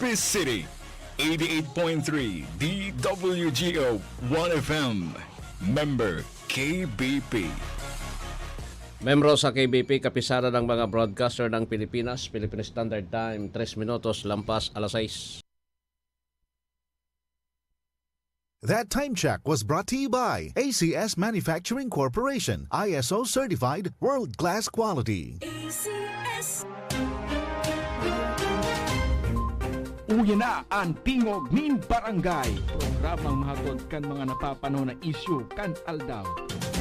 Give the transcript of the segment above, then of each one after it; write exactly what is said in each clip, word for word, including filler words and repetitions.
Legazpi City, eighty-eight point three D W G O One F M, member K B P. Membro sa K B P, Kapisanan ng mga Broadcaster ng Pilipinas, Philippine Standard Time, tres minutos lampas alas sais. That time check was brought to you by A C S Manufacturing Corporation, I S O certified, world-class quality. A C S. Uya na an Tingog nin Barangay, programang mahatod kan mga napapanahon na isyu kan aldaw.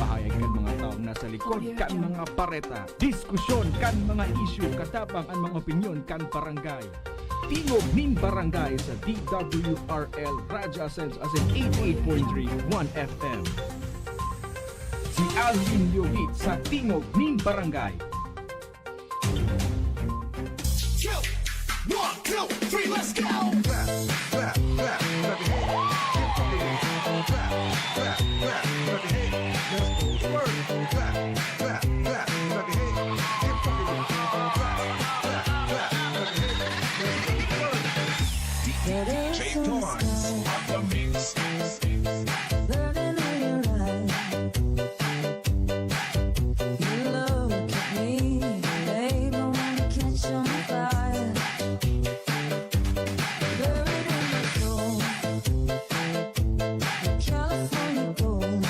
Pahayag kan mga taong nasa likod kan mga bareta. Diskusyon kan mga isyu, katabang an mga opinyon kan barangay. Tingog nin Barangay sa D W R L Radyo Ascenso asin eighty-eight point three One F M. Si Alvin Liobit sa Tingog nin Barangay. One, two, three, let's go! Clap, clap, clap, clap your hands. Clap, clap, clap, clap your hands. Let's go to work. Clap, clap, clap, clap your hands. Clap, clap, clap your hands. Let's go to work. D J Torrance on the mix. Burning all your life. You look at me, babe, I wanna catch on fire. Buried in my soul, California gold.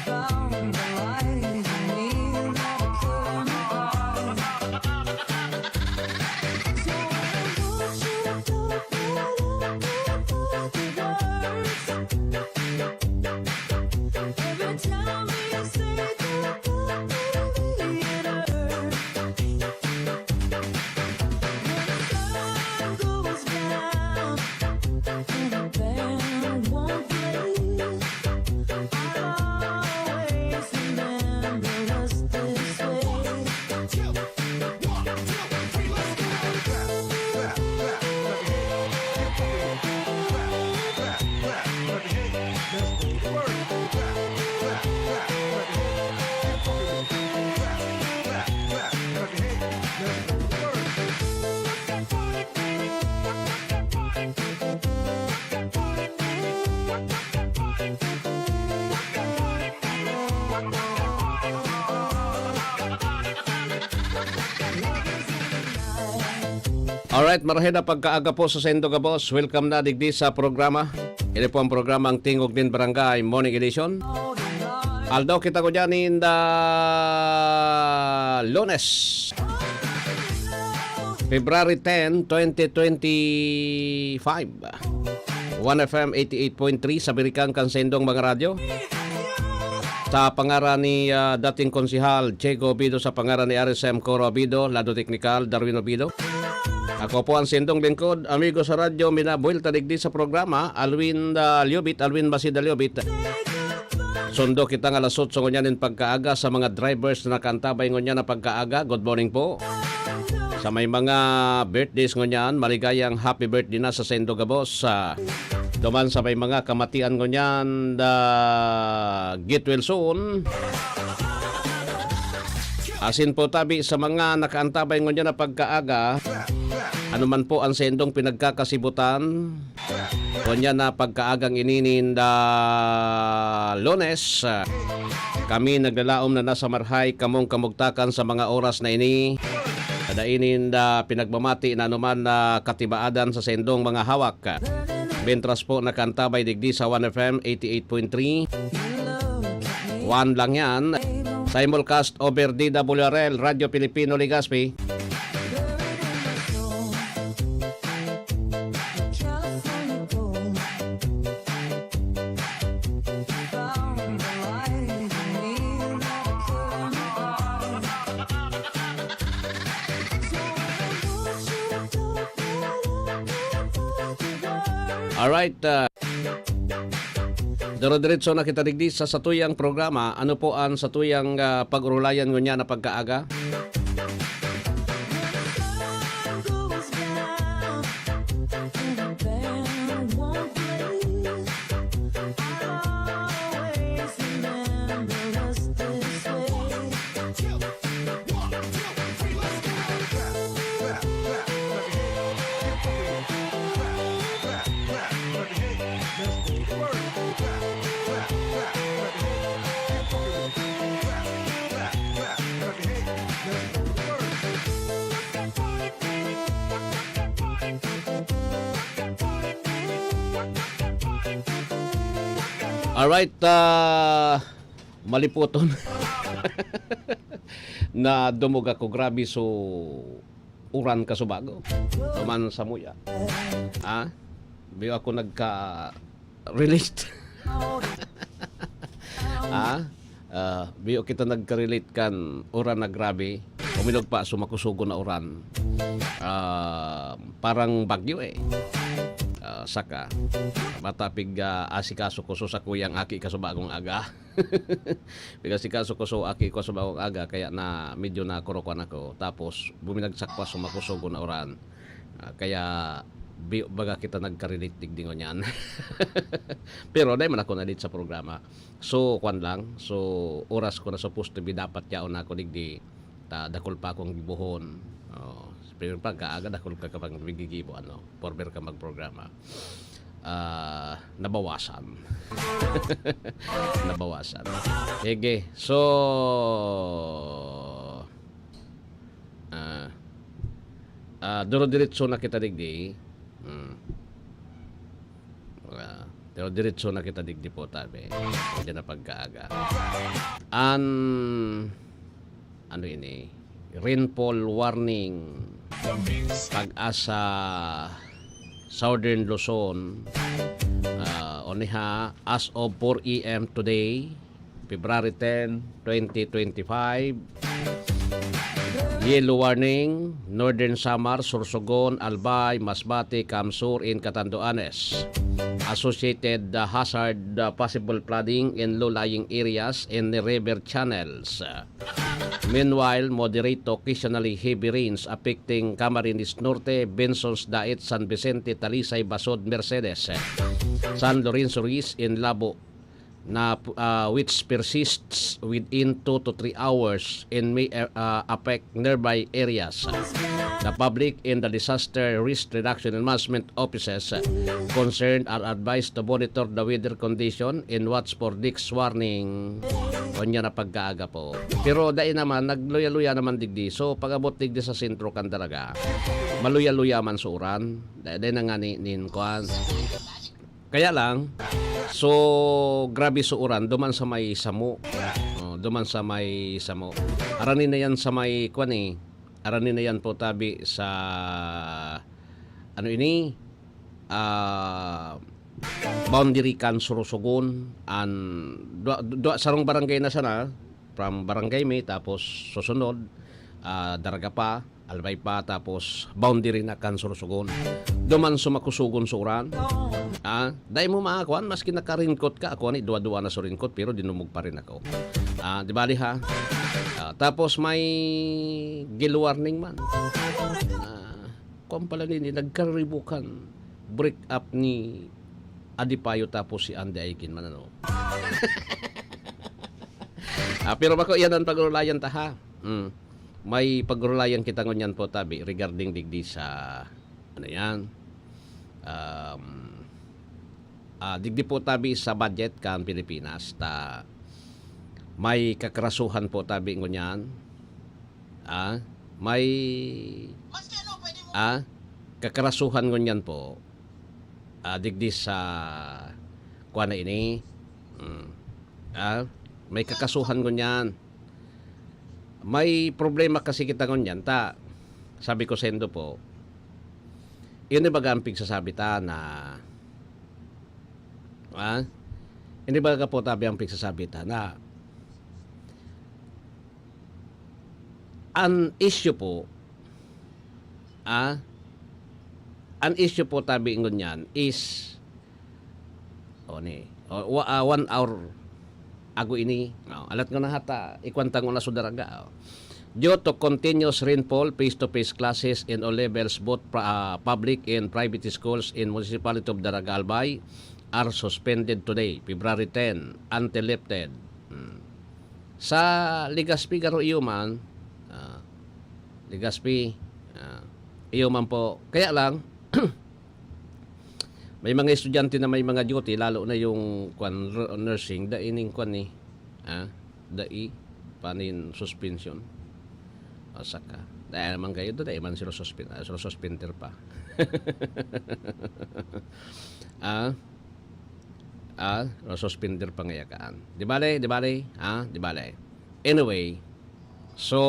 Found the light in me that I couldn't buy. So I want you to Alright, marahay na pagkaaga po sa saindo gabos. Welcome na digdi sa programa. Ini po ang programang Tingog nin Barangay Morning Edition. Aldaw kita ko dyan in the Lunes, February ten, twenty twenty-five. One F M eighty-eight point three sa birikang kan saindong mga radyo. Sa pangaran ni, ah, dating Konsehal Diego Obido, sa pangaran ni R S M Coro Obido, Lado Teknikal, Darwin Obido. Ako po ang saindong lingkod, amigo sa radyo, minabuelta digdi sa programa, Alwin, ah, Liobit, Alwin Basida Liobit. Sundo kitang alas otso ngunyan nin pagkaaga. Sa mga drivers na nakaantabay ngunyan na pagkaaga, good morning po. Sa may mga birthdays ngunyan, maligayang happy birthday na sa saindo gabos. Sa duman sa may mga kamatian ngunyan, the get well soon. Asin po tabi sa mga nakaantabay ngunyan na pagkaaga, ano man po ang saindong pinagkakasibutan, ngunyan na pagkaagang ini nin the Lunes, ah, kami naglalaom na nasa marhay kamong kamugtakan sa mga oras na ini. Kada ini nin the pinagmamati na anuman na katibaadan sa saindong mga hawak. Mientras po nakaantabay digdi sa One F M eighty-eight point three. One lang yan. Simulcast over D W R L, Radyo Pilipino Legazpi. Alright, ah, dire-diretso na kita digdi sa satuyang programa. Ano po ang satuyang, ah, pag-urulayan ngunyan na pagkaaga? Alright, ah, malipoton. Nadumog ako, grabe, so uran kasubago. Duman samuya. Ah, biyo ako nagka-relate. Ah, ah, biyo kita nagka-relate kan uran na grabe. Uminog pa, sumakusugo na uran. Ah, parang bagyo eh. Ah, saka, matapig, ah, asikaso ko, so, sakuyang aki kasubagong aga. Pigasikaso ko, so, aki ko sa bagong aga, kaya na medyo nakurukuan ako. Tapos, buminagsak pa, sumakusugo na uran. Ah, kaya, bi-, baga kita nagka-relate digdi ngunyan. Pero, dai man ako na-late sa programa. So, kwan lang. So, oras ko na supposed to be dapat yaon na ako digdi. Ta, dakul pa akong gibohon. Oh, pero pagkaaga, dakul ka kapag gigibo, ano, former ka magprograma. Ah, nabawasan. Nabawasan. Sige. So, ah, ah, duro-diretso na kita digdi. Hmm. Ah, pero diretso na kita digdi po, tabi. Hindi na pagkaaga. An, ano ini? Rainfall warning. Pag-asa, Southern Luzon. Ah, oniha, as of four A M today, February ten, twenty twenty-five. Yellow warning, Northern Samar, Sorsogon, Albay, Masbate, Camsur, and Catanduanes. Associated, uh, hazard, uh, possible flooding in low-lying areas and the river channels. Meanwhile, moderate to occasionally heavy rains affecting Camarines Norte, Bensons Dait, San Vicente, Talisay, Basod, Mercedes, San Lorenzo Ruiz, and Labo na, ah, which persists within two to three hours and may, ah, affect nearby areas. The public in the disaster risk reduction and management offices concerned are advised to monitor the weather condition and watch for next warning. Unya na pagkaaga po. Pero dai naman, nagluya-luya naman digdi. So, pag-abot digdi sa sentro kan Daraga, maluya-luya man sa uran. Dai, dai na nga ni, nin, kuan. Kaya lang, so, grabe so uran, duman sa may Samo. Oh, duman sa may Samo. Arani na yan sa may, kwan eh, arani na yan po tabi sa, ano ini, ah, boundary kan Sorsogon, an, dua, dua, sarong barangay na sana, from barangay mi, tapos susunod, ah, Daraga pa, Albay pa, tapos boundary na kan Sorsogon. Duman sumakusugon sa uran. Ah, dai mo maakuan, maski naka-raincoat ka. Ako ni, duwa-duwa na sa raincoat, pero dinumog pa rin ako. Ah, di bali ha? Ah, tapos may gale warning man. Ah, kwan pala nini, nagkaribukan. Break up ni Adi Payo tapos si Andy Aikin man, ano. Ah, pero bako iyan ang pag-urulayan ta, ha? Mm. May pag-urulayan kita ngunyan po, tabi, regarding digdi sa, ano yan? Um, ah, digdi po, tabi, sa budget kan Pilipinas, ta may kakarasuhan po, tabi, ngunyan. Ah, may, ah, kakarasuhan ngunyan po. Ah, digdi sa, kuwan na ini. Mm. Ah, may kakasuhan ngunyan. May problema kasi kita ngunyan, ta, sabi ko sendo po, ini baga ang pigsasabi ta na, ah, ini baga po, tabi, ang pigsasabi ta na an issue po, ah, an issue po, tabi, ngunyan is, o ni, o, wa-, ah, one hour ago ini. O, alat ko na hata, ikwanta ko na sa Daraga, o. Due to continuous rainfall, face-to-face classes in all levels, both pra-, ah, public and private schools in municipality of Daraga Albay are suspended today, February ten, until lifted. Hmm. Sa Legazpi, garo iyo man, ah, Legazpi, ah, iyo man po. Kaya lang, may mga estudyante na may mga duty, lalo na yung, kwan, r-, nursing, dai ning, kwan, eh, ah, dai pa nin suspension. O, saka, dai naman kayo, dai man sila suspen-, ah, sila suspender pa. Ah, ah, o suspender pa ngaya kaan. Di bale, di bale, ah, di bale. Anyway, so,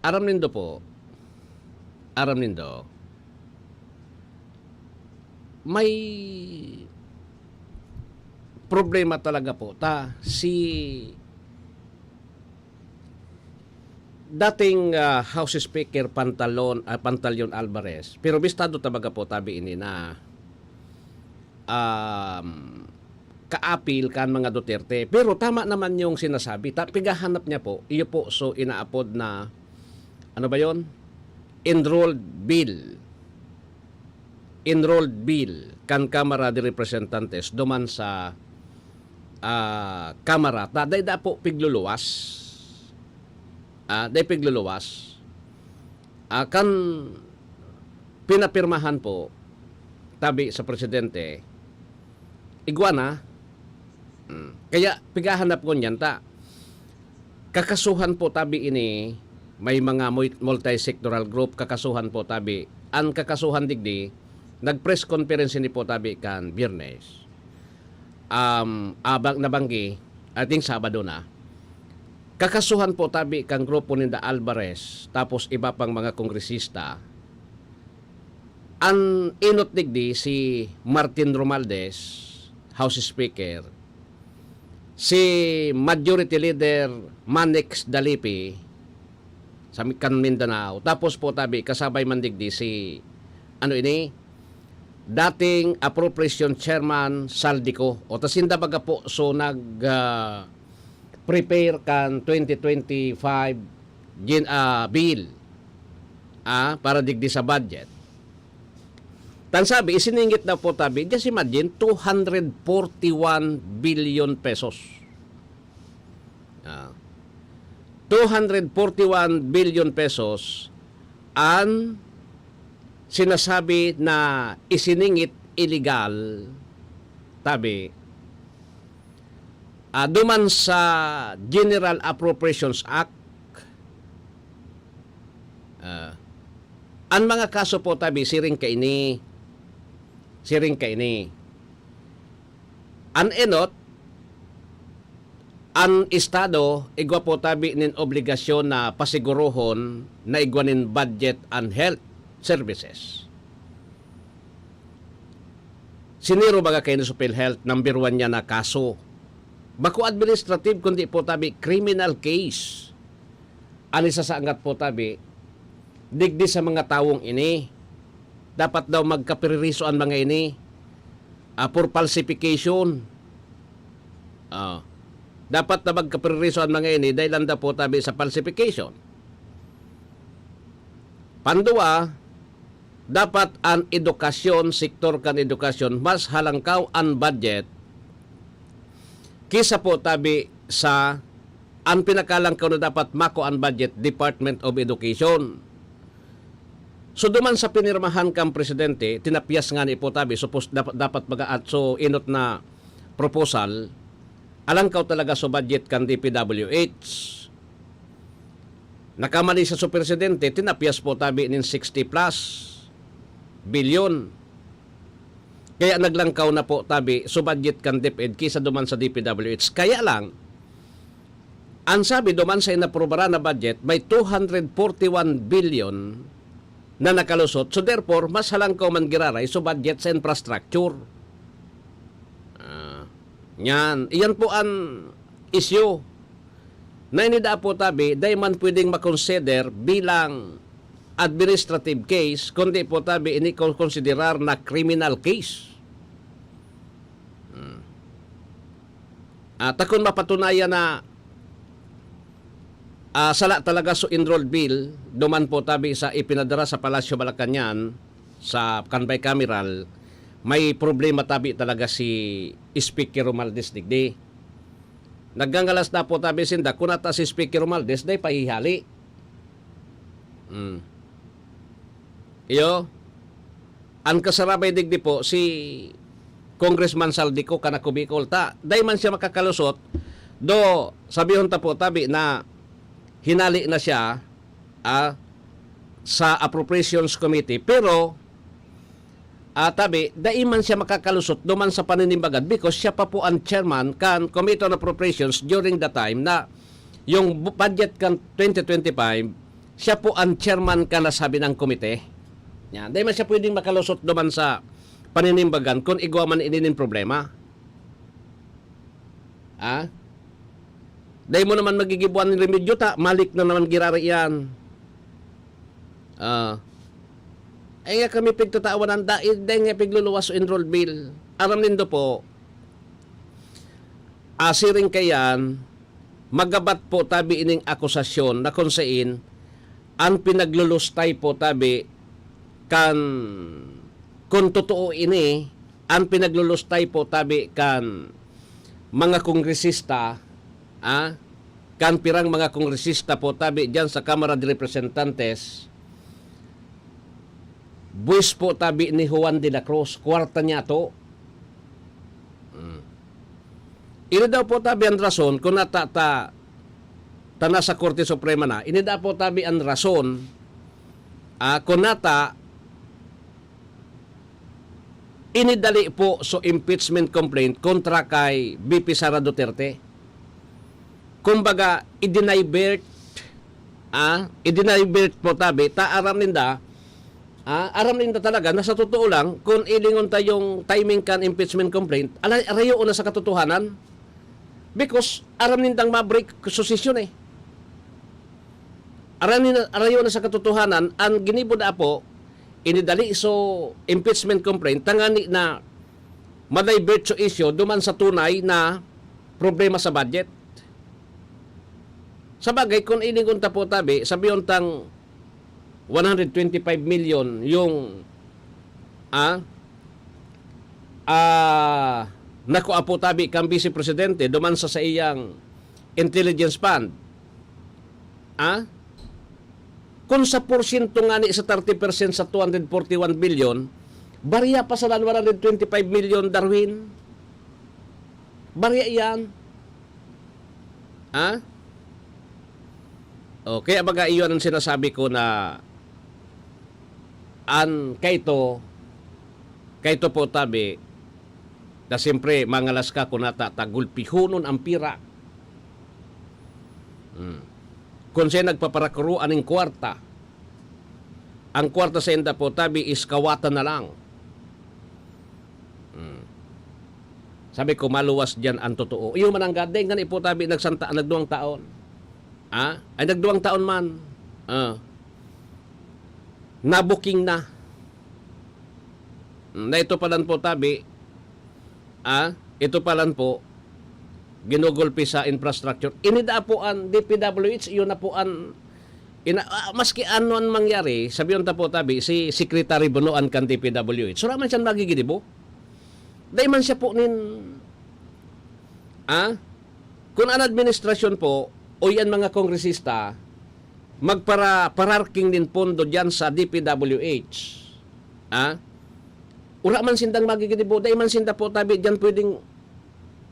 aram nindo po, aram nindo, may problema talaga po ta si dating, ah, House Speaker Pantalon, ah, Pantaleon Alvarez, pero bistado talaga po tabi ini na, um, kaapil kan mga Duterte. Pero tama naman yung sinasabi. Ta-, pighahanap niya po, iyo po so inaapod na, ano ba yon? Enrolled Bill. Enrolled Bill kan Kamara de Representantes duman sa, ah, Kamara. Ta-, dai da po pigluluwas. Ah, dai pigluluwas. Ah, kan pinapirmahan po, tabi sa presidente, igwa na. Mm. Kaya, pighahanap ko niyan ta. Kakasuhan po tabi ini, may mga mul-, multi-sectoral group, kakasuhan po tabi. Ang kakasuhan digdi, nag-press conference ini po tabi kan Biyernes. Um, abang nabanggi, I think Sabado na. Kakasuhan po tabi kan grupo ninda Alvarez, tapos iba pang mga kongresista. An enot digdi si Martin Romualdez, House Speaker, si Majority Leader Manix Dalipi sa Mi-, kan Mindanao, tapos po tabi kasabay man digdi si, ano ini, dating Appropriation Chairman Zaldy Co. O ta sinda baga po so nag, ah, prepare kan twenty twenty-five gin-, ah, bill, ah, para digdi sa budget. Tan sabi, isiningit na po tabi, just imagine, two hundred forty-one billion pesos. Ah, two hundred forty-one billion pesos an sinasabi na isiningit illegal, tabi, ah, duman sa General Appropriations Act. Ah, an mga kaso po, tabi, siring kaini. Siring kaini. An enot, an Estado igwa po tabi nin obligasyon na pasigurohon na igwa nin budget an health services. Siniro baga kaini sa PhilHealth, number one niya na kaso. Bako administrative, kundi po tabi criminal case. An isasangat po tabi, digdi sa mga tawong ini, dapat daw magkapririso an mga ini, ah, for falsification. Ah, dapat na magkapririso an mga ini dahil anda po tabi sa falsification. Pandua, dapat an edukasyon, sektor kan edukasyon, mas halangkaw an budget kisa po tabi sa an pinakalangkaw na dapat mako an budget, Department of Education. So, duman sa pinirmahan kan presidente, tinapyas ngani po tabi, supos-, dapat, dapat mag-aat, so, enot na proposal, alangkaw talaga sa budget kan D P W H. Nakamali sa so presidente, tinapyas po tabi nin sixty plus bilyon. Kaya naglangkaw na po tabi so budget kan DepEd kisa duman sa D P W H. Kaya lang, an sabi duman sa inaprobaran na budget, may two hundred forty-one billion na nakalusot. So therefore, mas halangkaw man giraray so budget sa infrastructure. Ah, yan. Iyan po an issue na ini daa po tabi, dai man pwedeng makonsider bilang administrative case, kundi po tabi ini kon-, konsiderar na criminal case. Hmm. At akon mapatunayan na, ah, sala talaga so enrolled bill, duman po tabi sa ipinadara sa Palasyo Malacañang, sa kan bicameral, may problema tabi talaga si Speaker Romualdez digdi. Nagngangalas na po tabi sinda, kun ata si Speaker Romualdez, dai pahihali. Hmm. Iyo, an kasarabay digdi po, si Congressman Zaldy Co, kan Ako Bicol. Ta, dai man siya makakalusot, do, sabihon ta po, tabi na hinali na siya, ah, sa Appropriations Committee, pero ah, tabi, dai man siya makakalusot duman sa paninimbagan because siya pa po ang chairman kan Committee on Appropriations during the time na yung bu-, budget kan twenty twenty-five, siya po ang chairman kan nasabi ng komite. Yan. Dai man siya pwedeng makalusot duman sa paninimbagan kung igwa man ini nin problema. Ha? Dai mo naman magigibuan nin remedyo ta, malik na naman girari yan. Ah. Ay nga kami pigtatawanan, dai, dai nga pigluluwas so enrolled bill. Aram nindo po, ah, siring kayan, magabat po tabi ining akusasyon na kung sain, an pinaglulustay po tabi kan, kun totoo ini, an pinaglulustay po tabi kan mga kongresista, ah, kan pirang mga kongresista po tabi diyan sa Kamara de Representantes, buwis po tabi ni Juan de la Cruz, kwarta niya to. Hmm. Ini daw po tabi an rason kun nata ta, ta nasa Korte Suprema na, ini daw po tabi an rason, ah, kun nata inidali po so impeachment complaint kontra kay V P Sara Duterte. Kumbaga, i-divert, ah, i-divert po tabi, ta aram ninda, ah, aram ninda talaga na sa totoo lang, kung ilingon ta yung timing kan impeachment complaint, ala-, rayo na sa katotohanan. Because aram nindang ma-break so sesyon eh. Aram ninda, rayo na sa katotohanan, ang ginibo na po, inidali so impeachment complaint, tangani na ma-divert so issue duman sa tunay na problema sa budget. Sa bagay, kung ilingon ta po tabi, sabihon tang one hundred twenty-five million yung, ah, ah, nakua po tabi kang Vice Presidente duman sa saiyang intelligence fund. Ah? Kung sa porsyento ngani sa thirty percent sa two hundred forty-one billion, barya pa sana one hundred twenty-five million, Darwin. Barya iyan. Ha? O, kaya baga iyon ang sinasabi ko na an kaito, kaito po tabi, na siyempre mangalas ka kun nata ta gulpihonon ang pira. Hmm. Kun siya nagpaparakuro aning kwarta, ang kwarta sa inda po tabi is kawatan na lang. Hmm. Sabi ko, maluwas diyan ang totoo. Iyo man ang gad, dai ngani po tabi nagsanta, nagduwang taon. Ah? Ay, nagduwang taon man. Ah. Nabuking na. Hmm, na ito palan po tabi. Ah? Ito palan po, ginugulpi sa infrastructure. Ini daa po an D P W H, iyo na po an ina-, ah, maski ano an mangyari, sabihon ta po tabi, si Secretary Bonoan kan D P W H, wala man siyan magigidibo. Dai man siya po nin, ah, kun an administrasyon po o yan mga kongresista, magpara-, pararking nin pondo diyan sa D P W H, ah, wala man sindang magigidibo, dai man sinda po tabi diyan pwedeng,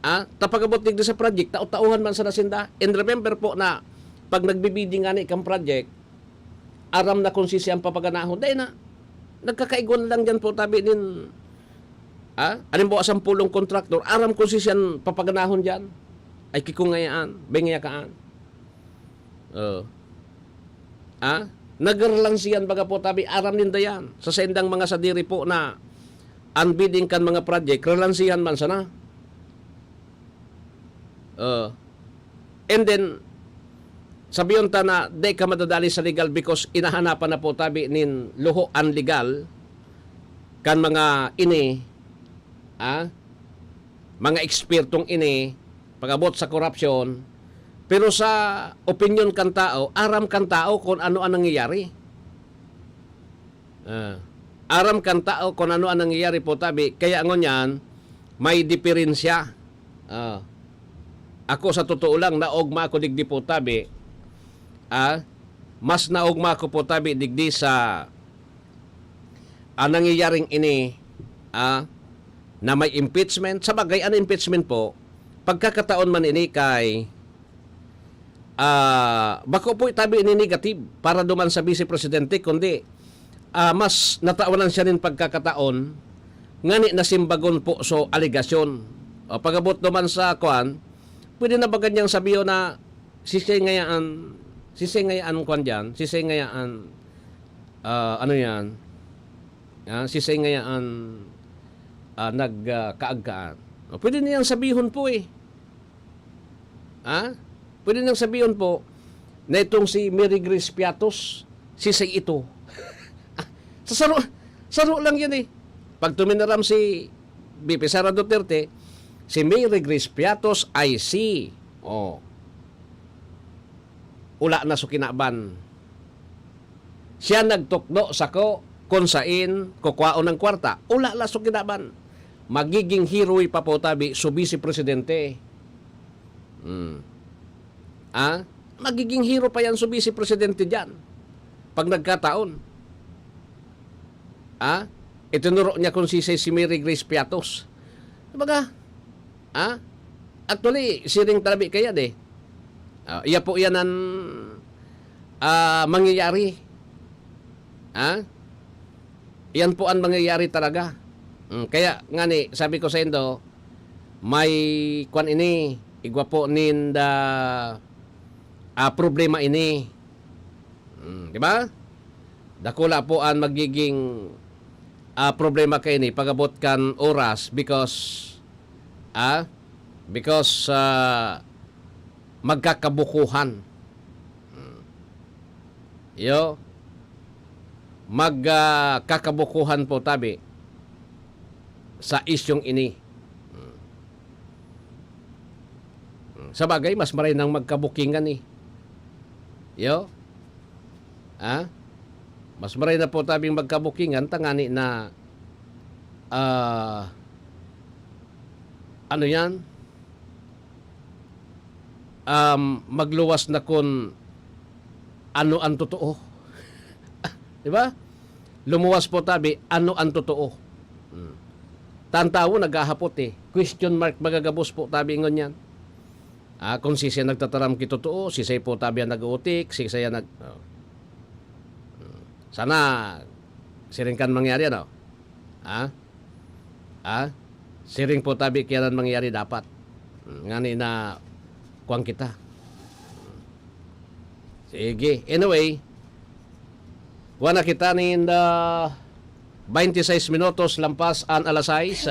ah, tapagabot digdi sa project, tao-taohan man sana sinda. And remember po na pag nagbi-bidding ngani kang project, aram na kung sisya ang papaganahon. Dai na, nagkakaigwa na lang diyan po tabi nin, ah, halimbawa, sampulong kontraktor, aram kung sisya ang papaganahon diyan. Ay, kikungayaan, bengayakaan. Oh. Ah? Nagrelansihan baga po tabi, aram ninda yan. Sa saindang mga sadiri po na ang bidding kan mga project, relansihan man sana. Oh. And then, sabihon ta na di ka madadali sa legal because inahanapan na po tabi nin luho an legal kan mga ini, ah, mga ekspertong ini, pag-abot sa korupsyon. Pero sa opinyon kan tao, aram kan tao kung ano ang nangyayari. Ah, aram kan tao kung ano ang nangyayari po tabi. Kaya ngunyan, may diferensya. Ah, ako sa totoo lang, naogma ako digdi po tabi. Ah, mas naogma ako po tabi digdi sa ang nangyayaring ini, ah, na may impeachment. Sa bagay, ang impeachment po, pagkakataon man ini kay, ah, bako po itabi ini negative para duman sa Vice Presidente, kundi, ah, mas natawanan siya nin pagkakataon ngani na simbagon po so alegasyon. O, pag-abot naman sa kwan, pwede na ba ganyang sabiyon na si Shay ngayaan, si Shay ngayaan kwan diyan, si Shay ngayaan, ah, ano yan? Ah, si Shay ngayaan, ah, nag, ah, kaagkaan. O, pwede niyang sabihon po eh. Ha? Pwede nang sabihon po na itong si Mary Grace Piatos, si Shay ito. Sa saro, saro lang yan eh. Pag tuminaram si V P Sara Duterte, si Mary Grace Piatos ay si, oh, ula na so kinaban. Siya nagtukdo sako kung sain kukwaon ang kwarta. Ula na so kinaban. Magiging hiroy pa po tabi so vice presidente. Hmm. Ah? Magiging hero pa yan so vice presidente dyan. Pag nagkataon. Ah? Itinuro niya kung si, si Mary Grace Piatos. Kumbaga, ah? Actually, siring talabi kaya de. Ah, iya po yan ang, ah, mangyayari. Ah? Yan po ang mangyayari talaga. Mm, kaya nga ni, sabi ko sa indo, may kwan ini, igwa po ninda, ah, problema ini. Mm, di ba? Dakula po ang magiging, ah, problema kaini pag-abot kan oras because, ah, because, ah, magkakabukuhan. Mm. Yo, mag, ah, kakabukuhan po tabi sa isyong ini. Mm. Mm. Sa bagay, mas maray nang magkabukingan eh. Yo? Ha? Mas maray na po tabing magkabukingan, tangani na, ah, ano yan? Um, magluwas na kun ano ang totoo. Di ba? Lumuwas po tabi, ano ang totoo. Hmm. Tantawo, naghahapot eh. Question mark, magagabos po tabi ngon yan. Ah, kung si siya nagtataram ki totoo, si siya po tabi ang nag-uutik, si siya nag-, oh. Hmm. Sana, siring kan mangyari, ano? Ha? Ha? Siring po tabi kaya nan mangyari dapat. Hmm, ngani na kuwan kita. Sige. Anyway, kuwan na kita nin, ah, twenty-six minutos lampas an alas sais.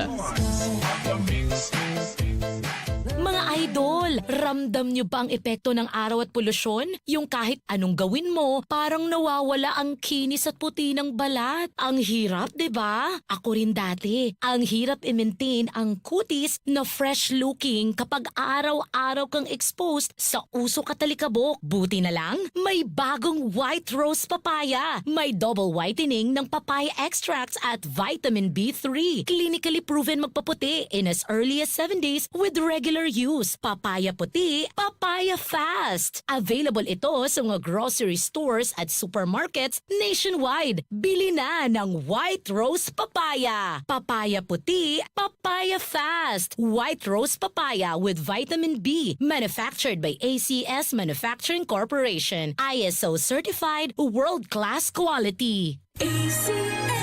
Mga idol, ramdam nyo ba ang epekto ng araw at polusyon? Yung kahit anong gawin mo, parang nawawala ang kinis at puti ng balat. Ang hirap, di ba? Ako rin dati. Ang hirap i-maintain ang kutis na fresh-looking kapag araw-araw kang exposed sa usok at alikabok. Buti na lang, may bagong White Rose Papaya. May double whitening ng papaya extracts at vitamin B three. Clinically proven magpaputi in as early as seven days with regular use. Papaya puti, papaya fast. Available ito sa mga grocery stores at supermarkets nationwide. Bili na ng White Rose Papaya. Papaya puti, papaya fast. White Rose Papaya with vitamin B. Manufactured by A C S Manufacturing Corporation. I S O certified, world-class quality. A C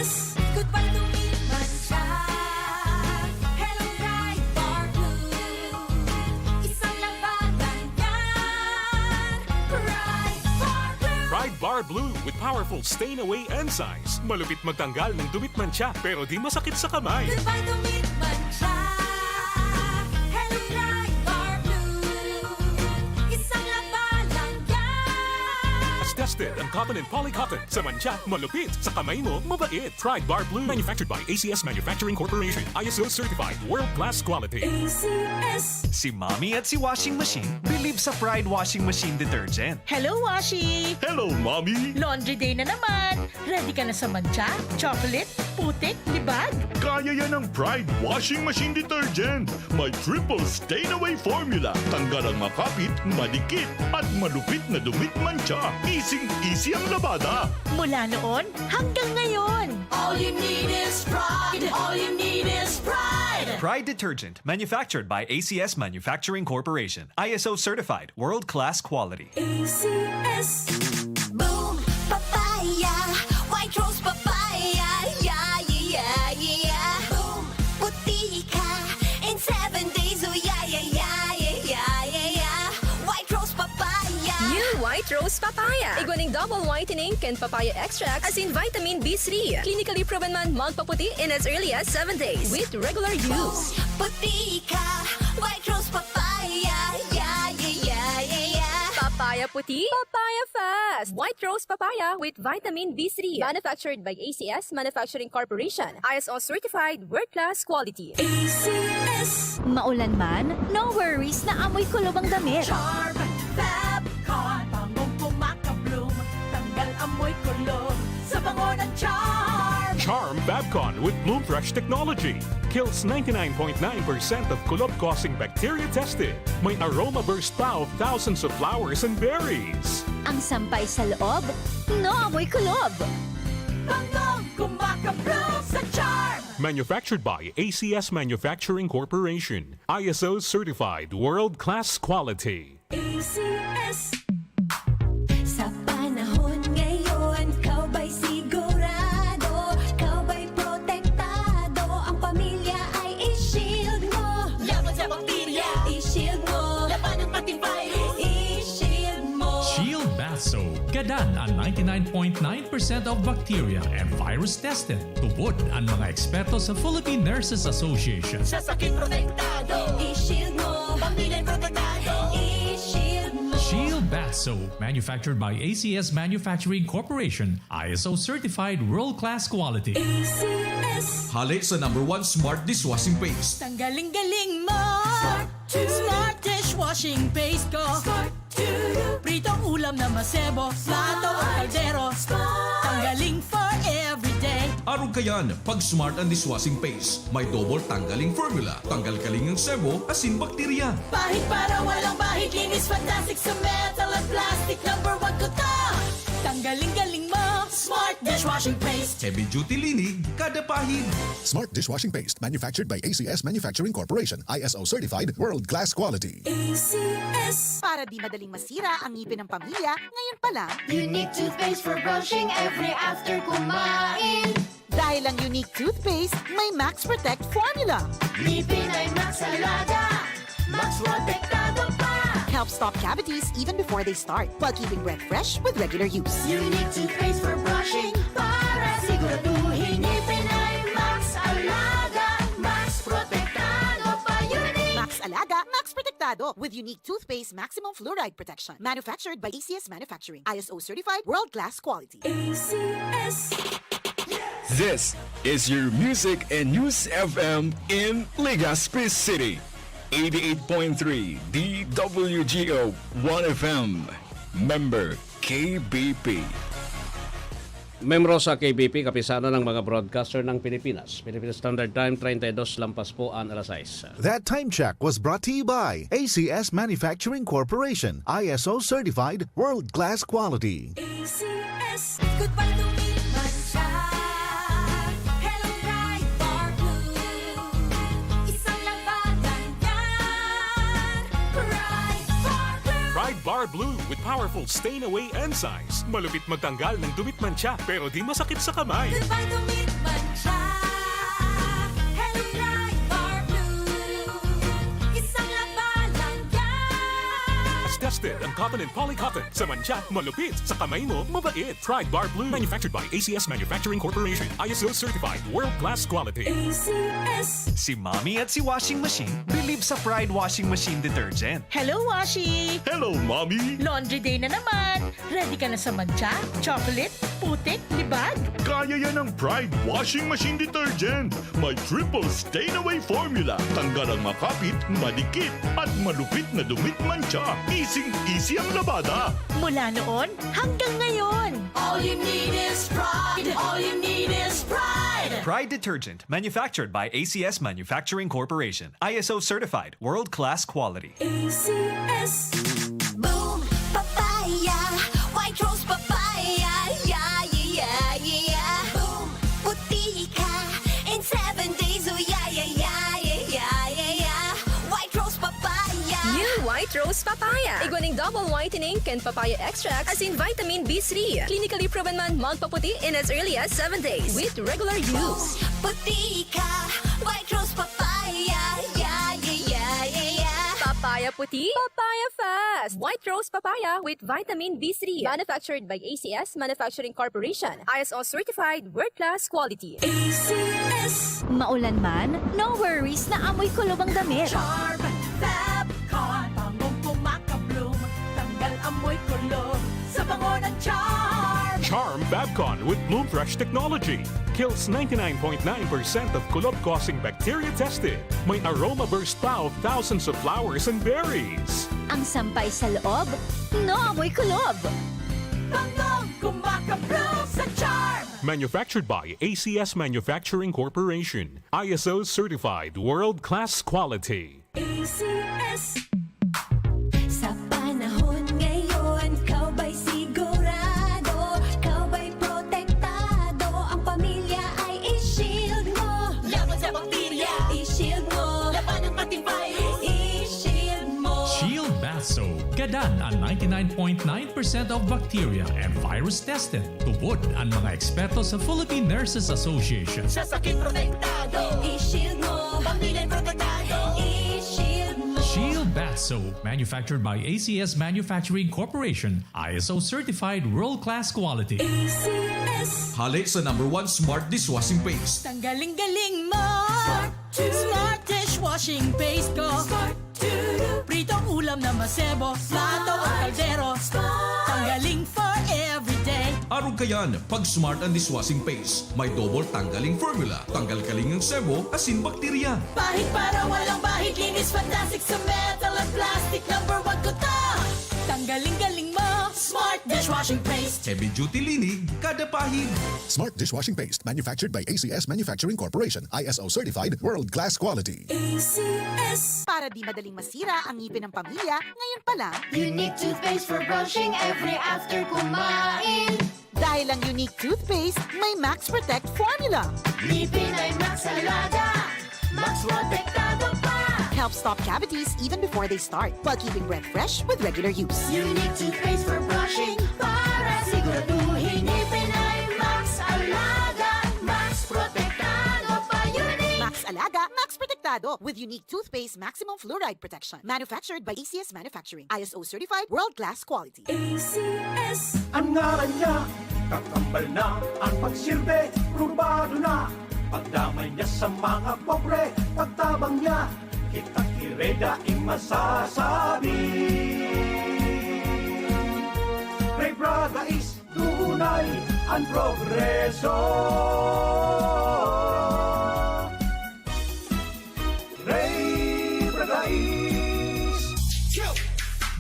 S. Goodbye to me, mancha. Hello, Pride Bar Blue. Isang labanan yan. Pride Bar Blue. Pride Bar Blue with powerful stain away enzymes. Malupit magtanggal ng dumit, mancha, pero di masakit sa kamay. Goodbye to me, mancha. Hello, Pride Bar Blue. Isang labanan yan. As tested ang cotton and polycotton. Sa mancha, malupit. Sa kamay mo, mabait. Pride Bar Blue. Manufactured by A C S Manufacturing Corporation. I S O certified. World class quality. A C S. Si Mommy at si Washing Machine believe sa Pride Washing Machine Detergent. Hello, Washi! Hello, Mommy! Laundry day na naman! Ready ka na sa mancha, chocolate, putik, libag? Kaya yan ng Pride Washing Machine Detergent. May triple stain away formula. Tanggal ang makapit, madikit, at malupit na dumit, mancha. Easy-easy ang labada. Mula noon hanggang ngayon. All you need is Pride. All you need is Pride. Pride Detergent, manufactured by A C S Manufacturing Corporation. I S O certified, world-class quality. A C S. Boom Papaya, White Rose Papaya, yeah, yeah, yeah, yeah. Boom Papaya. Igwa ning double whitening kan papaya extract asin vitamin B three. Clinically proven man magpaputi in as early as seven days with regular use. Puti ka, White Rose Papaya, yeah, yeah, yeah, yeah, yeah. Papaya puti, papaya fast. White Rose Papaya with vitamin B three. Manufactured by A C S Manufacturing Corporation. I S O certified world-class quality. A C S. Maulan man, no worries na amoy kulob ang damit. Charm Fab Con. Bangong kumakabloom, tanggal amoy kulob sa bango ng Charm. Charm Fabcon with Bloom Fresh technology kills ninety-nine point nine percent of kulob-causing bacteria tested. May aroma burst pa of thousands of flowers and berries. Ang sampay sa loob, no amoy kulob. Bangong kumakabloom sa Charm. Manufactured by A C S Manufacturing Corporation. I S O certified world-class quality. A C S. Sa panahon ngayon, ikaw ba'y sigurado? Ikaw ba'y protektado? Ang pamilya ay i-shield mo. Laban sa bakterya, i-shield mo. Labanan pati virus, i-shield mo. Shield Bath Soap. Gadan an ninety-nine point nine percent of bacteria and virus tested. Tubod an mga eksperto sa Philippine Nurses Association. Sa sakit protektado, i-shield mo. Pamilya protektado, i-shield mo. Shield Bath Soap, manufactured by A C S Manufacturing Corporation, I S O certified world-class quality. A C S. Hale sa number one smart dishwashing paste. Tanggaling galing mo. Smart dishwashing paste ko. Pritong ulam na masebo, plato o kaldero. Tanggaling for everyday. Arog kayan, pag smart ang dishwashing paste. May double tanggaling formula. Tanggal kaling ang sebo, asin bakterya. Pahid para walang bahid, linis fantastic sa metal at plastic. Number one ko to. Tanggaling galing mo. Smart dishwashing paste. Heavy duty linig, kada pahid. Smart dishwashing paste, manufactured by A C S Manufacturing Corporation, I S O certified, world class quality. A C S. Para di madaling masira ang ngipin ng pamilya, ngayon pa lang, Unique toothpaste for brushing every after kumain. Dahil ang Unique Toothpaste may Max Protect Formula. Ngipin ay Max Alaga. Max Protektado pa. Help stop cavities even before they start, while keeping breath fresh with regular use. Unique toothpaste for brushing para siguraduhin ngipin ay Max Alaga. Max Protektado pa. Unique. Max Alaga, Max Protektado with Unique Toothpaste Maximum Fluoride Protection. Manufactured by A C S Manufacturing. I S O certified, world-class quality. A C S. This is your music and news F M in Legazpi City. eighty-eight point three D W G O one F M. Member K B P. Membro sa K B P, Kapisanan ng mga Broadcaster ng Pilipinas. Philippine Standard Time, treinta y dos lampas po an alas sais. That time check was brought to you by A C S Manufacturing Corporation, I S O certified, world-class quality. A C S. Goodbye to me, mancha. Hello, Pride Bar Blue. Isang labanan yan. Pride Bar Blue. Pride Bar Blue with powerful stain away enzymes. Malupit magtanggal ng dumi at mancha pero di masakit sa kamay. Goodbye to me, mancha. Hello, Pride Bar Blue. Isang labanan yan. Tested ang cotton and poly cotton. Sa mancha, malupit. Sa kamay mo, mabait. Pride Bar Blue. Manufactured by A C S Manufacturing Corporation. I S O certified. World class quality. A C S. Si Mommy at si Washing Machine believe sa Pride Washing Machine Detergent. Hello, Washi! Hello, Mommy! Laundry day na naman! Ready ka na sa mancha, chocolate, putik, libag? Kaya yan ng Pride Washing Machine Detergent. May triple stain away formula. Tanggal ang makapit, madikit, at malupit na dumi't mancha. Easing-easy ang labada. Mula noon hanggang ngayon. All you need is pride. All you need is pride. Pride Detergent, manufactured by A C S Manufacturing Corporation. I S O certified, world-class quality. A C S. Boom! Papaya! White Rose Papaya! Yeah, yeah, yeah, yeah, yeah! Boom! Puti ka in seven days! Oh, yeah, yeah, yeah, yeah, yeah, yeah, yeah! White Rose Papaya! New White Rose Papaya. Igwa ning double whitening kan papaya extract asin vitamin B three. Clinically proven man magpaputi in as early as seven days with regular use. Puti ka! White Rose Papaya! Yeah, yeah, yeah, yeah, yeah! Papaya puti, papaya fast. White rose papaya with vitamin B three. Manufactured by A C S Manufacturing Corporation. I S O certified, world-class quality. A C S. Maulan man, no worries na amoy kulog ang damit. Charm Fab Con, bangong kumakabloom, tanggal amoy kulog sa bango ng Charm. Charm Fabcon with Bloom Fresh technology kills ninety-nine point nine percent of kulog-causing bacteria tested. May aroma burst pa of thousands of flowers and berries. Ang sampay sa loob, no amoy kulog. Bangong kumakabloom sa Charm. Manufactured by A C S Manufacturing Corporation. I S O certified world-class quality. A C S. Sa panahon ngayon, ikaw ba'y sigurado? Ikaw ba'y protektado? Ang pamilya ay i-shield mo. Laban sa bakterya, i-shield mo. Labanan pati virus, i-shield mo. Shield Bath Soap. Gadan an ninety-nine point nine percent of bacteria and virus tested. Tubod an mga eksperto sa Philippine Nurses Association. Sa sakit protektado, i-shield mo. Pamilya protektado, i-shield mo. Shield Bath Soap, manufactured by A C S Manufacturing Corporation, I S O certified world-class quality. A C S. Hale sa number one smart dishwashing paste. Tanggaling-galing mo. Smart to. Smart dishwashing paste ko. Smart to. Pritong ulam na masebo, plato o kaldero. Smart. Tanggaling for everyday. Arog kayan, pag Smart ang dishwashing paste, may double tanggaling formula. Tanggal kaling ang sebo, asin bakterya. Pahid para walang bahid, linis fantastic sa metal at plastic. Number one ko to. Tanggaling-galing mo, Smart dishwashing paste. Heavy duty linig, kada pahid. Smart dishwashing paste, manufactured by A C S Manufacturing Corporation, I S O certified, world class quality. A C S. Para di madaling masira ang ngipin ng pamilya, ngayon pa lang. Unique toothpaste for brushing every after kumain. Dahil ang Unique toothpaste may Max Protect formula. Ngipin ay Max Alaga, Max Protektado pa. Helps stop cavities even before they start, while keeping breath fresh with regular use. Unique toothpaste for brushing para siguraduhin ngipin ay Max Alaga, Max Protektado pa. Unique. Max Alaga, Max Protektado with Unique toothpaste maximum fluoride protection. Manufactured by A C S Manufacturing. I S O certified, world class quality. A C S. Ang ngaran niya, kakambal na ang pagsilbi, probado na. Pagdamay niya sa mga pobre, pagtabang niya, kita kireda in masasabi. Ray Braga is tunay ang progreso. Ray Bragais. Two,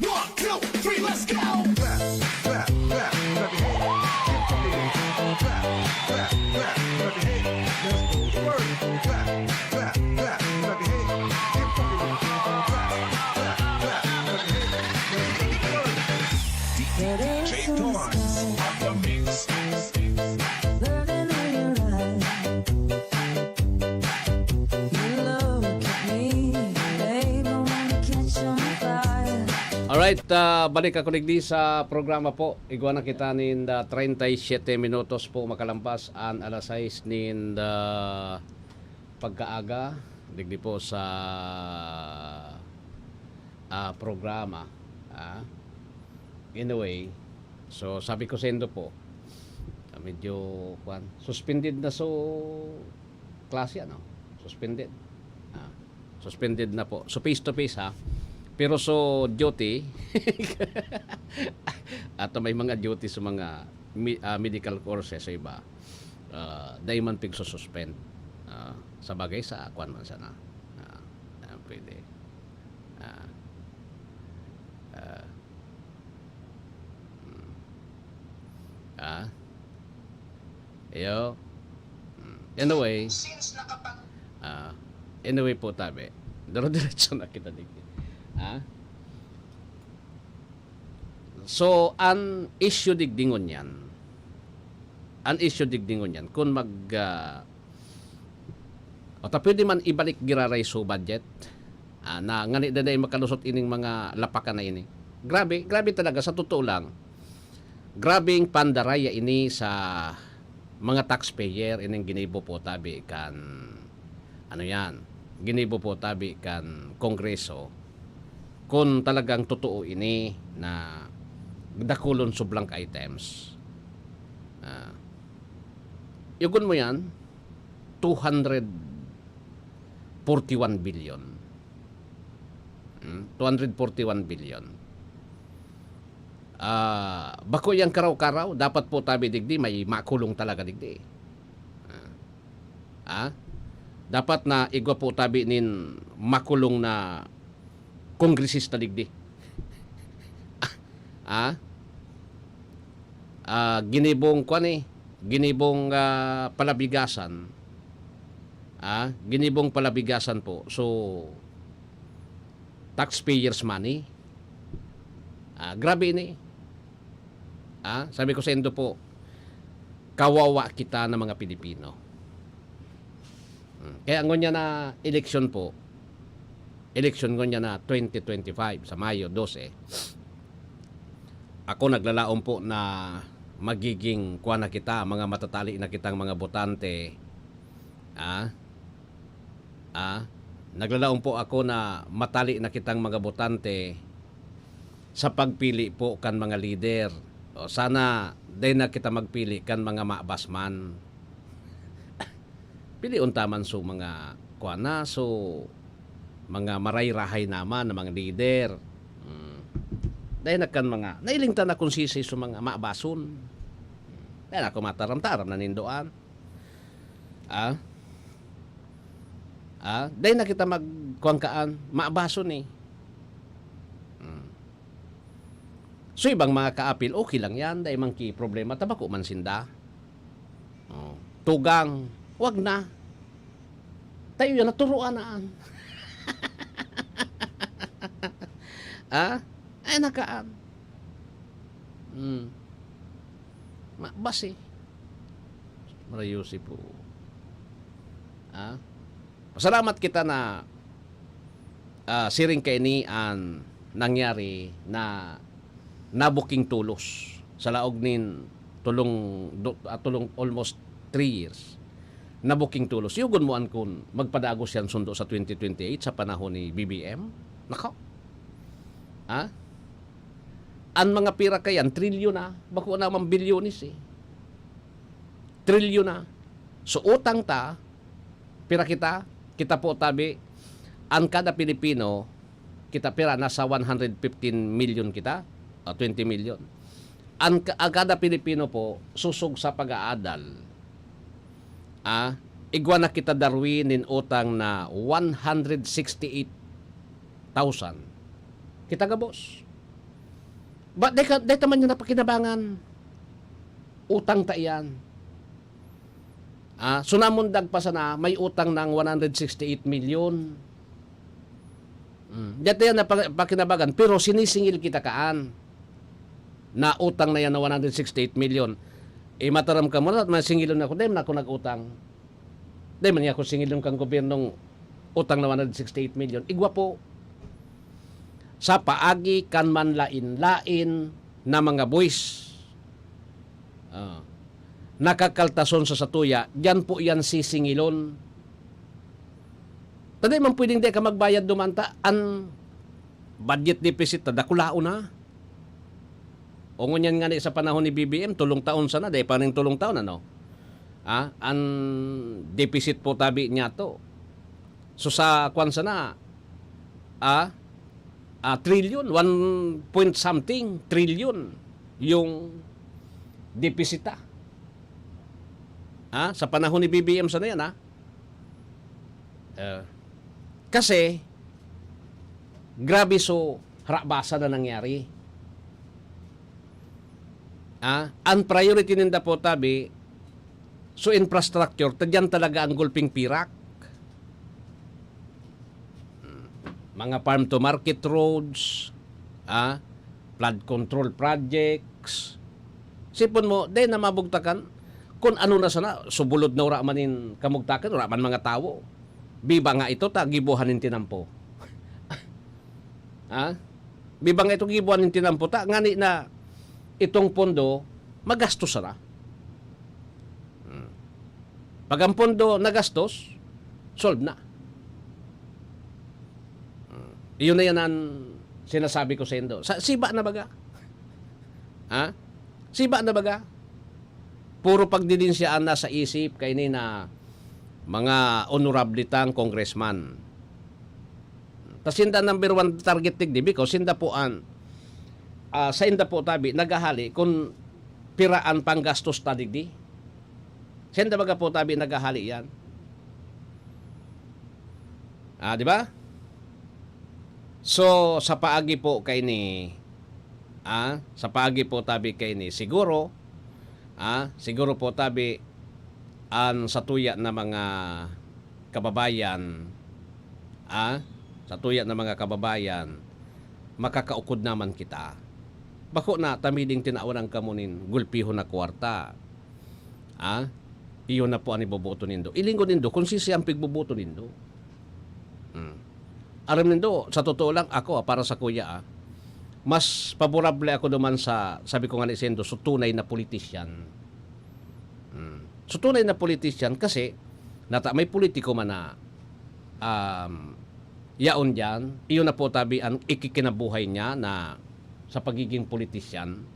one, two, three, let's go! Clap, clap, clap, clap your hands. Keep fucking with it. Clap, clap, clap, clap your hands. Let's go to work. Clap, clap, clap, clap your hands. Keep fucking with it. Clap, clap, clap, clap your hands. Let's go to work. D J Torrance on the mix. Burning in your eyes. You look at me, babe, I wanna catch on fire. Alright, ah, balik ako digdi sa programa po. Igwa na kita nin, ah, treinta y siete minutos po makalampas an alas sais nin, ah, pagkaaga, digdi po sa, ah, programa, ah. Anyway, so sabi ko saindo po, ah, medyo, kwan, suspended na so klase, ano? Suspended. Ah, suspended na po. So face to face, ha? Pero so duty, ato may mga duty sa mga mi-, ah, medical courses sa iba. Ah, dai man pigsususpend. Ah, sa bagay, sa kwan man sana. Ah, ah, pwede. Ah, ah, hmm. Ah? Ayo. Hmm. Anyway. Ah, anyway po, tabi. Dire-diretso na kita digdi. Ah? So, an issue digdi ngunyan, an issue digdi ngunyan, kun mag, ah, o ta pwede man ibalik giraray so budget, ah, na ngani na dai makalusot ining mga lapakan na ini. Grabe, grabe talaga, sa totoo lang. Grabeng pandaraya ini sa mga taxpayer, ining ginibo po tabi kan, ano yan, ginibo po tabi kan Kongreso. kung talagang totoo ini na dakulon sa blank items. Ah, yugon mo yan, two hundred forty-one billion. Hmm, two hundred forty-one billion. Ah, bako yang karaw-karaw, dapat po tabi digdi, may makulong talaga digdi. Ah. Ah? Dapat na igwa po tabi nin makulong na kongresista digdi. Ah? Ah, ginibong kwan eh, ginibong, ah, palabigasan. Ah, ginibong palabigasan po. So, taxpayers' money. Ah, grabe ini. Ah, sabi ko sa indo po, kawawa kita ng mga Pilipino. Hmm. Kaya ngunyan na eleksyon po, eleksyon ngunyan na twenty twenty-five sa Mayo dose, ako naglalaom po na magiging kuwan na kita, mga matatali na kitang mga botante. Ah? Ah? Naglalaom po ako na matali na kitang mga botante sa pagpili po kan mga lider. O, sana dai na kita magpili kan mga mabas man. Pilion ta man so mga kuwan na, so mga maray-rahay naman na mga lider. Hmm. Dai na kan mga, nailing ta na kung sisay so mga mabason. Dai na ako mataram-taram na nindoan. Ah? Ah? Dai na kita magkuwangkaan, mabason eh. Hmm. So, ibang mga kaapil, okay lang yan, dai man ki problema, tabako man sinda. Oh. Tugang, wag na. Tayo yan, naturuan na an. Ah? Ay, nakaan. Hmm. Mabas eh. Marayo si po. Ah? Pasalamat kita na, ah, siring kaini an nangyari na nabuking tolos sa laog nin tulong, do-, ah, tulong almost three years. Nabuking tolos. Yugon mo an kun magpadagos yan sundo sa twenty twenty-eight sa panahon ni B B M? Nako. Ha? An mga pira kayan, trilyon na. Bako naman bilyones eh. Trilyon na. So, utang ta, pira kita? Kita po tabi, an kada Pilipino, kita pira, nasa one hundred fifteen million kita, o twenty million. An ka-, an kada Pilipino po, susog sa pag-aadal, ah, igwa na kita, Darwin, nin utang na one hundred sixty-eight thousand. Kita gabos. Ba, dai ka, dai ta man niya napakinabangan. Utang ta iyan. Ah, so namundag pa sana, may utang ng one hundred sixty-eight million. Hmm. Dai ta yan napakinabangan, pero sinisingil kita kaan na utang na yan na one hundred sixty-eight million. Eh, mataram ka mo na, masingilon ako, dai man ako nag-utang. Dai man niya ako singilon kang gobyernong utang na one hundred sixty-eight million. Igwa po sa paagi kan manlain-lain na mga buwis. Ah. Nakakaltason sa satuya, diyan po yan sisingilon. Ta dai man pwedeng dai ka magbayad duman ta, an budget deficit ta dakulaon na. O ngunyan ngani sa panahon ni B B M, tolong taon sana, dai pa nin tolong taon, ano? Ah, an deficit po tabi niya to. So, sa kwan sana, ah, ah, trilyon, one point something trilyon yung deficit ta. Ah, sa panahon ni B B M sana yan, ah. Eh, kasi, grabe so harabasan na nangyari. Ah, ang priority ninda po, tabi, so infrastructure, ta diyan talaga ang gulping pirak. Hmm. Mga farm to market roads, ah, flood control projects. Sipon mo, dai na mabugtakan. Kun ano na sana, subulod na wala man nin kamugtakan, wala man mga tawo. Biba nga ito, ta, gibuhan nin tinampo. Ha? Biba nga ito, gibuhan nin tinampo, ta, ngani na itong pondo, magastos sana. Hmm. Pag ang pondo nagastos, solve na. Hmm. Iyon na yan ang Sinasabi ko saindo, sa, siba na baga? Ha? Siba na baga? Puro pagdidinsya an nasa isip kaini na mga honorable tang congressman. Ta sinda number one target digdi because sinda po an, ah, sainda po tabi naghahali kun pira an panggastos ta digdi. Sainda baga po tabi naghahali yan. Ah, di ba? So, sa paagi po kaini, ah, sa paagi po tabi kaini, siguro, ah, siguro po tabi an satuya na mga kababayan, ah, satuya na mga kababayan, makakaukod naman kita. Bako na ta miding tinawan kamo nin gulpihon na kwarta. Ah, iyo na po an iboboto nindo. Ilingkod nindo kung sisay ang pigboboto nindo. Hmm. Aram nindo, sa totoo lang, ako, ah, para sa kuya, ah, mas paborable ako duman sa, sabi ko nga ni saindo, so tunay na politician. Hmm. So tunay na politician kasi, nata may politiko man na, um, yaon diyan, iyo na po tabi an ikikinabuhay niya na sa pagiging politician.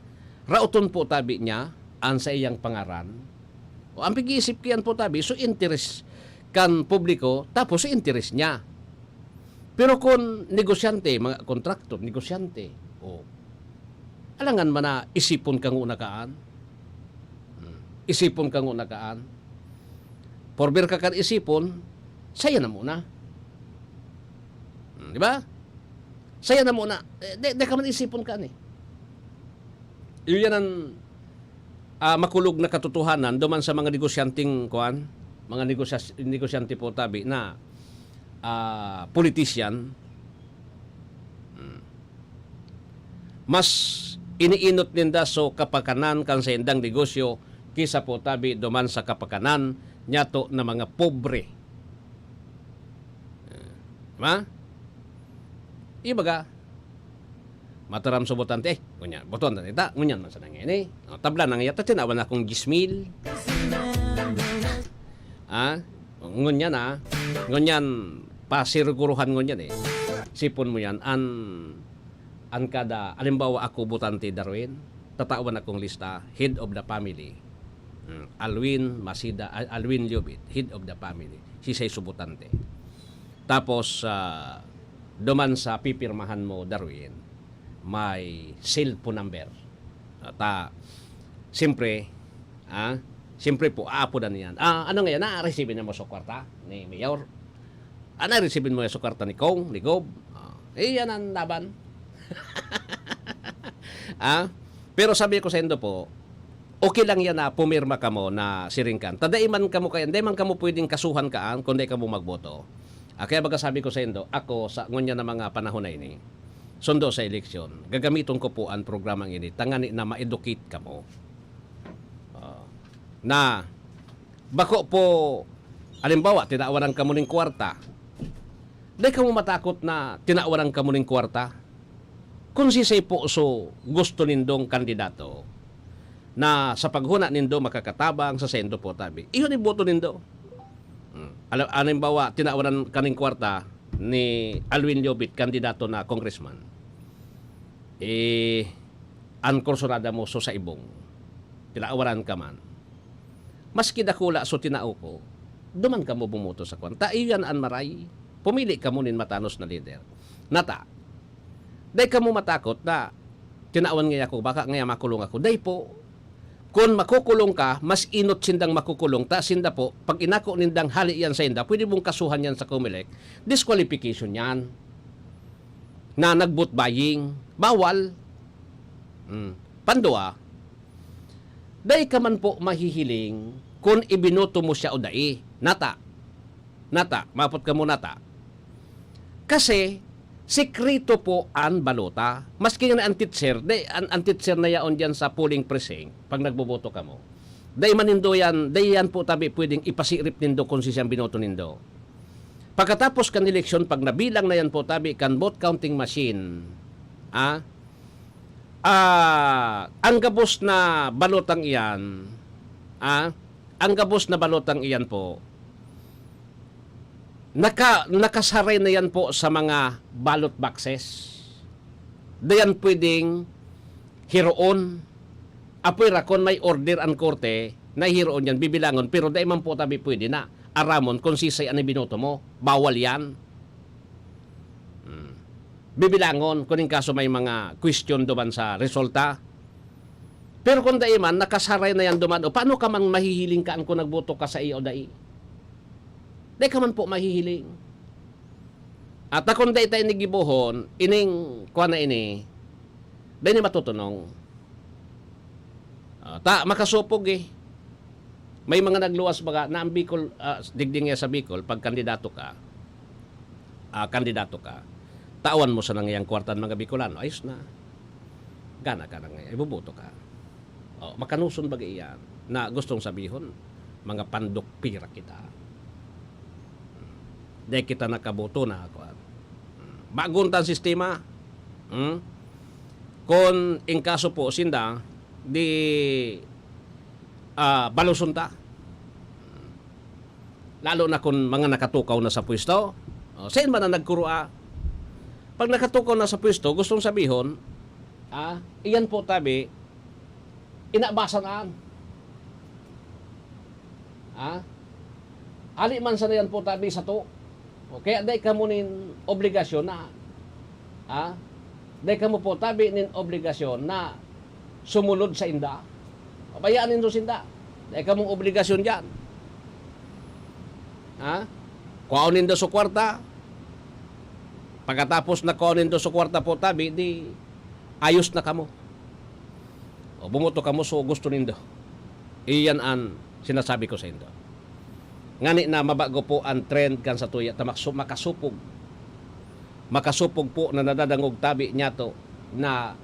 Raoton po tabi niya an saiyang pangaran. O, ang pag-iisip kiyan po tabi, so interes kan publiko, tapos so interes niya. Pero kun negosyante, mga kontraktor, negosyante, o, alangan man na isipon ka nguna kaan. Hmm. Isipon ka nguna kaan. Porber ka kan isipon, saya na muna. Hmm, di ba? Saya na muna. Eh, di, di ka man isipon kan eh. Iyo yan ang, ah, makulog na katotohanan duman sa mga negosyanteng, kuwan, mga negosyas-, negosyante po tabi na, ah, politician. Hmm. Mas iniinot ninda so kapakanan kan saindang negosyo kisa po tabi duman sa kapakanan niyato na mga pobre. Ah, di ba? Ibaga, mataram sa botante, eh, ngunyan, boton na nita, ngunyan man sa nangini. O, tabla na ngaya, ta tinawan akong diyes mil. Ah, ngunyan, ah. Ngunyan, pasiguruhan ngunyan, eh. Sipon mo yan, an, an kada, alimbawa, ako, botante, Darwin, tatawan akong lista, head of the family. Hmm, Alwin Masida, Al-, Alwin Llobet, head of the family. Sisay so botante. Tapos, ah, duman sa pipirmahan mo, Darwin, may cellphone number. At, ah, siyempre, ah, siyempre po, aapodan niyan. Ah, ano ngayon, na-receive na mo sa kwarta ni Mayor? Ah, na-receive mo sa kwarta ni Kong, ni Gob? Ah, eh, yan ang laban. Ah, pero sabi ko sa indo po, okay lang yan na pumirma kamo na siring kan. Ta dai man kamo kaya, dai man kamo pwedeng kasuhan kaan kung dai kamo magboto. Ah, kaya baga sabi ko sa indo, ako sa ngunyan na mga panahon na ini, sundo sa eleksyon, gagamiton ko po ang programang ini, tangani na ma-educate kamo. Ah, na, bako po, halimbawa, tinawaran kamo ning kwarta. Dai kamo matakot na tinawaran kamo ning kwarta. Kung sisay po so gusto nindong kandidato na sa paghuna nindo makakatabang sa saindo po tabi, iyon iboto nindo. Hmm. Ala-, halimbawa, tinawaran ka ning kwarta ni Alwin Llobet, kandidato na congressman. Eh, an kursunada mo so sa ibong. Tinawaran ka man. Maski dakula so tinao ko, duman kamo bumoto sa kwan. Ta iyan an maray. Pumili kamo nin matanos na lider. Nata, dai kamo matakot na tinawan ngaya ako, baka ngaya makulong ako. Dai po. Kun makukulong ka, mas inot sindang makukulong. Ta sinda po, pag inako nindang hali yan sa inda, pwede mong kasuhan yan sa Comelec. Disqualification yan. Na nag-vote buying. Bawal. Hmm. Pandua, dai ka man po mahihiling kun ibinoto mo siya o dai. Nata. Nata. Maapot ka mo nata. Kasi, sikreto po an balota. Maski nga an teacher, dai, an, an teacher na yaon diyan sa polling precinct, pag nagboboto ka mo. Dai man nindo yan, dai yan po tabi pwedeng ipasirip nindo kung si siyang binoto nindo. Pagkatapos kan eleksyon, pag nabilang na yan po tabi kan vote counting machine, ah, ah, ang gabos na balotang iyan, ah, ang gabos na balotang iyan po, naka-, nakasaray na yan po sa mga ballot boxes. Dayan pwedeng hiroon. Apwera, kun may order an korte na hiroon yan, bibilangon, pero dai man po tabi pwede na aramon kun sisay an ibinoto mo. Bawal yan. Hmm. Bibilangon kun in kaso may mga question duman sa resulta. Pero kun dai man, nakasaray na yan duman, o paano ka man mahihiling kaan kun nagboto ka sa iya o dai? Dai ka man po mahihiling. At ta kun dai ta ini gibohon, ining kuwan na ini, dai ni matutunong. Ah, ta, makasopog eh. May mga nagluwas baga na ang Bicol, ah, digdi nga sa Bicol, pag kandidato ka, ah, kandidato ka, tawan mo sana ngayang kwarta ang mga Bicolano, ayos na. Gana ka na ngayon, iboboto ka. Oh, makanuson baga iyan na gustong sabihon, mga pandok pira kita. Dai kita nakaboto na, kuwan. Bagon ta an sistema. Hmm? Kun in kaso po sinda, di, ah, baluson ta. Lalo na kun mga nakatukaw na sa pwesto. Oh, sain man na nagkurua? Pag nakatukaw na sa pwesto, gustong sabihon, ah, iyan po tabi, inabasan an. Ah? Ali man sana yan po tabi sato. O, kaya dai kamo nin obligasyon na, ah? Dai kamo po tabi nin obligasyon na sumulod sa inda. Pabayaan nindo sinda. Dai kamong obligasyon diyan. Ha? Kuhaon nindo sa kwarta. Pagkatapos na kuhaon nindo sa kwarta po tabi, di ayos na kamo. O, bumoto kamo sa gusto nindo. Iyan an sinasabi ko sa indo. Ngani na mabago po an trend kan satuya ta maksu-, makasupog. Makasupog po na nadadangog tabi niyato na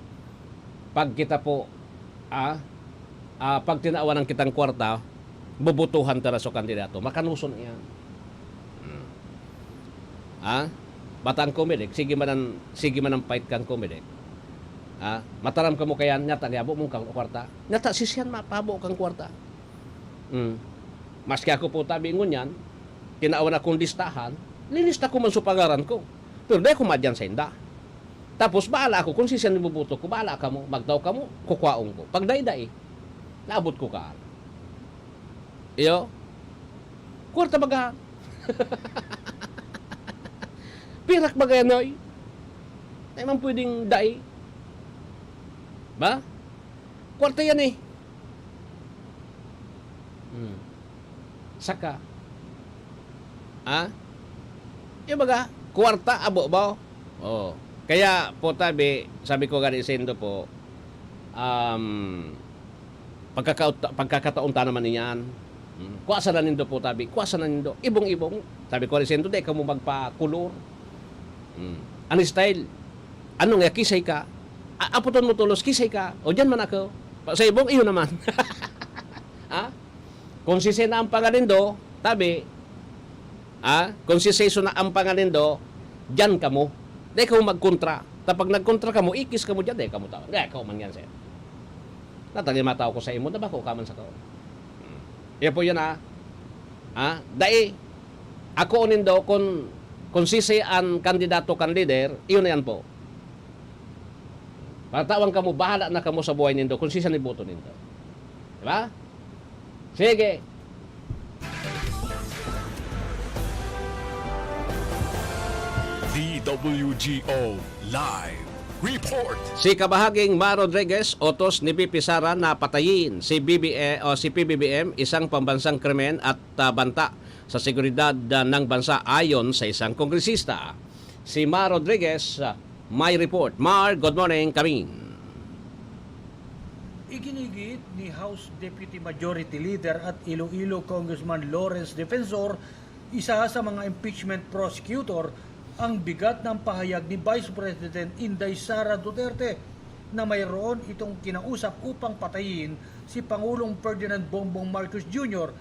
pag kita po, ah, ah, pag tinawan ang kitang kwarta, bobotohan ta na sa kandidato. Makanuson iyan. Hmm. Ha? Bata ang Comelec, sige man an, sige man ang fight kan Comelec. Ha? Mataram kamo kayan, nyata niya, habo mong kang kwarta. Nyata, sisiyan mapabo kang kwarta. Hmm. Maski ako po tabi ngunyan, tinawan akong listahan, linista ko man sa pangaran ko. Pero dai ko madyan sa inda. Tapos, bahala ako kung sisiyan iboboto ko, bahala kamo, magdaw kamo, kukwaon ko. Pag dai-dai, naabot ko ka. Iyo? Kwarta baga. Pirak baga yan, oy. Ay man pwedeng dai. Ba? Kwarta yan eh. Hmm. Saka. Ha? Yung baga, kwarta, abo ba? Oh. Kaya po tabi, sabi ko gani sa indo po, um, pagkakaut-, pagkakataon ta naman iyan. Hmm. Kuha sana nindo po tabi, kuha sana nindo. Ibong-ibong. Sabi ko, "Arisento, dai kamo magpakulor." Hmm. An style, ano nga, kisay ka? A-, aputon mo tolos, kisay ka? O, diyan man ako. Pa-, sa ibong, iyo naman. Ha? Kung sisay na ang panganindo, tabi, ha? Kung sisay so na ang panganindo, diyan kamo. Dai kamo magkontra. Ta pag nagkontra kamo, ikis kamo diyan, dai kamo tao. Dai kamo man yan, sir. Natagay mataw ko sa imo, nabako ka man sa kaon. Hmm. Iya po yun, ha? Ha? Dai, ako nindo, kung, kung sisay an kandidato kan lider, iyon na yan po. Patawan kamo, bahala na kamo sa buhay nindo, kung sisay an iboto nindo. Di ba? Sige. D W G O Live Report. Si Kabahaging Ma Rodriguez, utos ni V P Sara na patayin si B B M o si P B B M, isang pambansang krimen at, ah, banta sa seguridad, ah, ng bansa, ayon sa isang kongresista. Si Ma Rodriguez, ah, may report. Mar, good morning, Kamin. Iginigiit ni House Deputy Majority Leader at Iloilo Congressman Lawrence Defensor, isa sa mga impeachment prosecutor, ang bigat ng pahayag ni Vice President Inday Sara Duterte na mayroon itong kinausap upang patayin si Pangulong Ferdinand Bongbong Marcos Junior,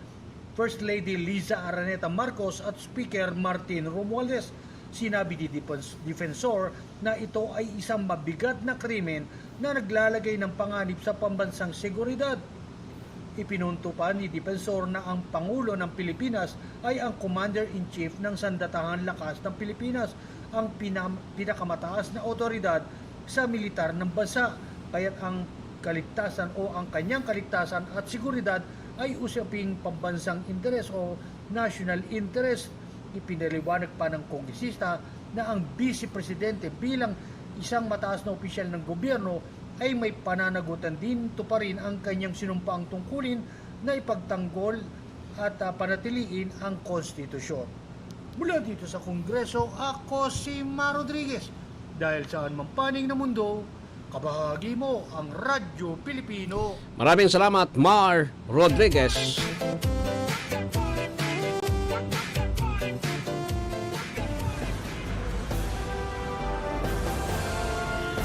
First Lady Liza Araneta Marcos at Speaker Martin Romualdez. Sinabi ni Defens-, Defensor na ito ay isang mabigat na krimen na naglalagay ng panganib sa pambansang seguridad. Ipinunto pa ni Defensor na ang Pangulo ng Pilipinas ay ang Commander-in-Chief ng Sandatahang Lakas ng Pilipinas, ang pinam-, pinakamataas na awtoridad sa militar ng bansa, kaya't ang kaligtasan o ang kanyang kaligtasan at seguridad ay usaping pambansang interes o national interest. Ipinaliwanag pa ng kongresista na ang bise presidente bilang isang mataas na opisyal ng gobyerno ay may pananagutan din tuparin ang kanyang sinumpaang tungkulin na ipagtanggol at, ah, panatiliin ang konstitusyon. Mula dito sa Kongreso, ako si Ma Rodriguez. Dahil saan man panig na mundo, kabahagi mo ang Radyo Pilipino. Maraming salamat, Mar Rodriguez.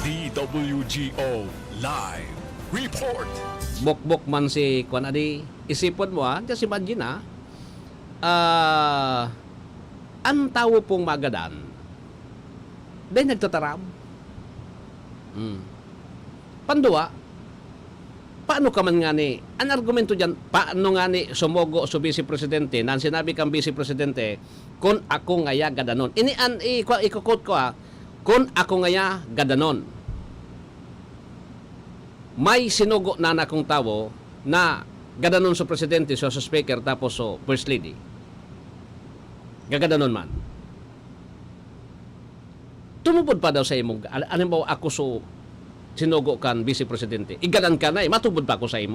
D W G O Live Report. Bokbok man si Kwan Adi, isipon mo ha, just imagine ha, ah, ang tawo pong magadan, dahil nagtataram. Hmm. Pandua, paano ka man ngani, ang argumento dyan, paano ngani sumugo sa Vice Presidente, na ang sinabi kang Vice Presidente, "Kun ako ngaya gadanon." Ini an i-, kwa-, i-quote ko ha, "Kun ako ngaya gadanon." May sinugo na nakong tawo na gadanon sa presidente, sa, sa speaker, tapos sa first lady. Gagadanon man. Tumubod pa daw sa imong, al-, halimbawa, ako so sinugo kan vice presidente. Igadan ka na eh, matubod pa ako sa imo.